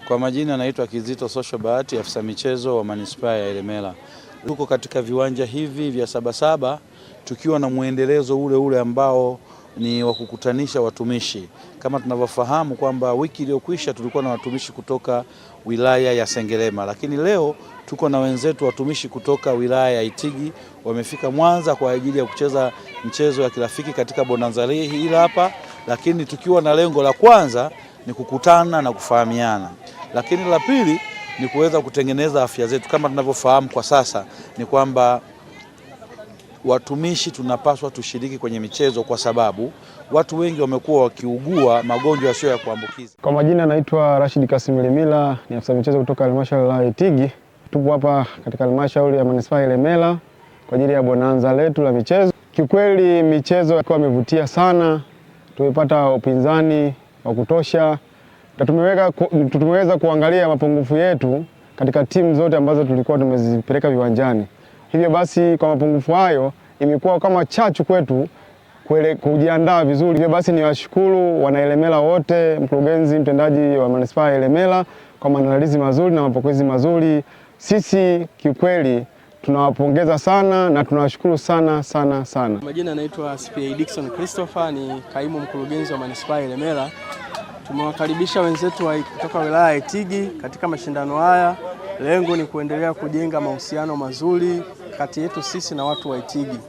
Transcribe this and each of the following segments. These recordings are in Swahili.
Kwa majina naitwa Kizito Social Bahati, afisa michezo wa manispaa ya Ilemela. Tuko katika viwanja hivi vya Sabasaba tukiwa na mwendelezo ule ule ambao ni wa kukutanisha watumishi. Kama tunavyofahamu kwamba wiki iliyokwisha tulikuwa na watumishi kutoka wilaya ya Sengerema, lakini leo tuko na wenzetu watumishi kutoka wilaya ya Itigi wamefika Mwanza kwa ajili ya kucheza mchezo wa kirafiki katika bonanza hili hapa, lakini tukiwa na lengo la kwanza ni kukutana na kufahamiana, lakini la pili ni kuweza kutengeneza afya zetu. Kama tunavyofahamu kwa sasa ni kwamba watumishi tunapaswa tushiriki kwenye michezo kwa sababu watu wengi wamekuwa wakiugua magonjwa yasiyo ya kuambukiza. Kwa majina naitwa Rashid Kasim Limila, ni afisa michezo kutoka halmashauri ya Itigi. Tupo hapa katika halmashauri ya manispaa ya Ilemela kwa ajili ya bonanza letu la michezo. Kiukweli michezo ilikuwa imevutia sana, tumepata upinzani wa kutosha na tumeweza kuangalia mapungufu yetu katika timu zote ambazo tulikuwa tumezipeleka viwanjani. Hivyo basi kwa mapungufu hayo imekuwa kama chachu kwetu kujiandaa vizuri. Hivyo basi niwashukuru wanailemela wote, mkurugenzi mtendaji wa manispaa ya Ilemela kwa maandalizi mazuri na mapokezi mazuri. Sisi kiukweli tunawapongeza sana na tunawashukuru sana sana sana. Majina anaitwa CPA Dickson Christopher, ni kaimu mkurugenzi wa manispaa ya Ilemela. Tumewakaribisha wenzetu kutoka wilaya ya Itigi katika mashindano haya. Lengo ni kuendelea kujenga mahusiano mazuri kati yetu sisi na watu wa Itigi.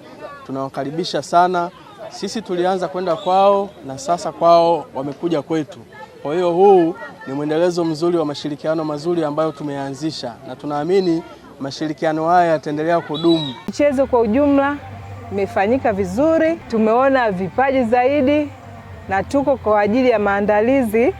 Tunawakaribisha sana. Sisi tulianza kwenda kwao na sasa kwao wamekuja kwetu. Kwa hiyo huu ni mwendelezo mzuri wa mashirikiano mazuri ambayo tumeanzisha na tunaamini mashirikiano haya yataendelea kudumu. Michezo kwa ujumla imefanyika vizuri, tumeona vipaji zaidi na tuko kwa ajili ya maandalizi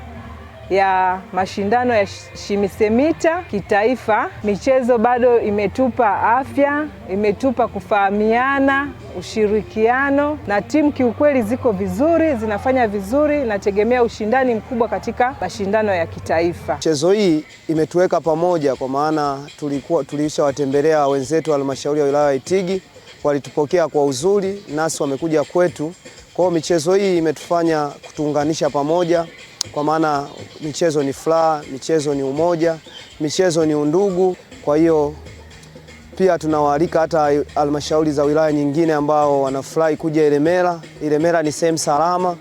ya mashindano ya Shimisemita kitaifa. Michezo bado imetupa afya, imetupa kufahamiana, ushirikiano na timu kiukweli ziko vizuri, zinafanya vizuri, nategemea ushindani mkubwa katika mashindano ya kitaifa. Michezo hii imetuweka pamoja kwa maana tulishawatembelea wenzetu halmashauri ya wilaya ya Itigi, walitupokea kwa uzuri, nasi wamekuja kwetu. Kwa hiyo michezo hii imetufanya kutuunganisha pamoja, kwa maana michezo ni furaha, michezo ni umoja, michezo ni undugu. Kwa hiyo pia tunawaalika hata halmashauri za wilaya nyingine ambao wanafurahi kuja Ilemela. Ilemela ni sehemu salama,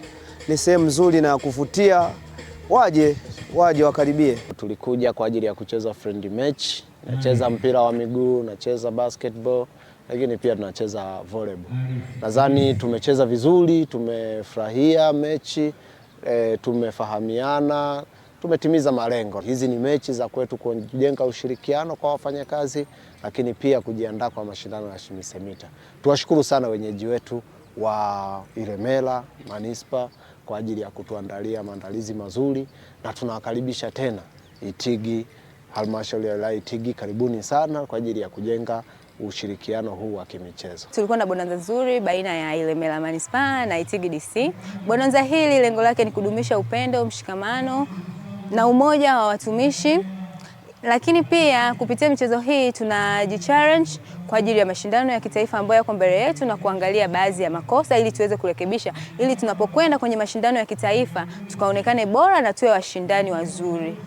ni sehemu nzuri na ya kuvutia, waje wakaribie. Tulikuja kwa ajili ya kucheza friendly match, nacheza mpira wa miguu, nacheza basketball, lakini pia tunacheza volleyball. Nadhani tumecheza vizuri, tumefurahia mechi, tumefahamiana, tumetimiza malengo. Hizi ni mechi za kwetu kujenga ushirikiano kwa wafanyakazi, lakini pia kujiandaa kwa mashindano ya Shimisemita. Tuwashukuru sana wenyeji wetu wa Ilemela Manispaa kwa ajili ya kutuandalia maandalizi mazuri, na tunawakaribisha tena Itigi, halmashauri ya wilaya Itigi, karibuni sana kwa ajili ya kujenga ushirikiano huu wa kimichezo. Tulikuwa na bonanza zuri baina ya Ilemela Manispaa na Itigi DC. Bonanza hili lengo lake ni kudumisha upendo, mshikamano na umoja wa watumishi, lakini pia kupitia michezo hii tunajichallenge kwa ajili ya mashindano ya kitaifa ambayo yako mbele yetu na kuangalia baadhi ya makosa ili tuweze kurekebisha, ili tunapokwenda kwenye mashindano ya kitaifa tukaonekane bora na tuwe washindani wazuri.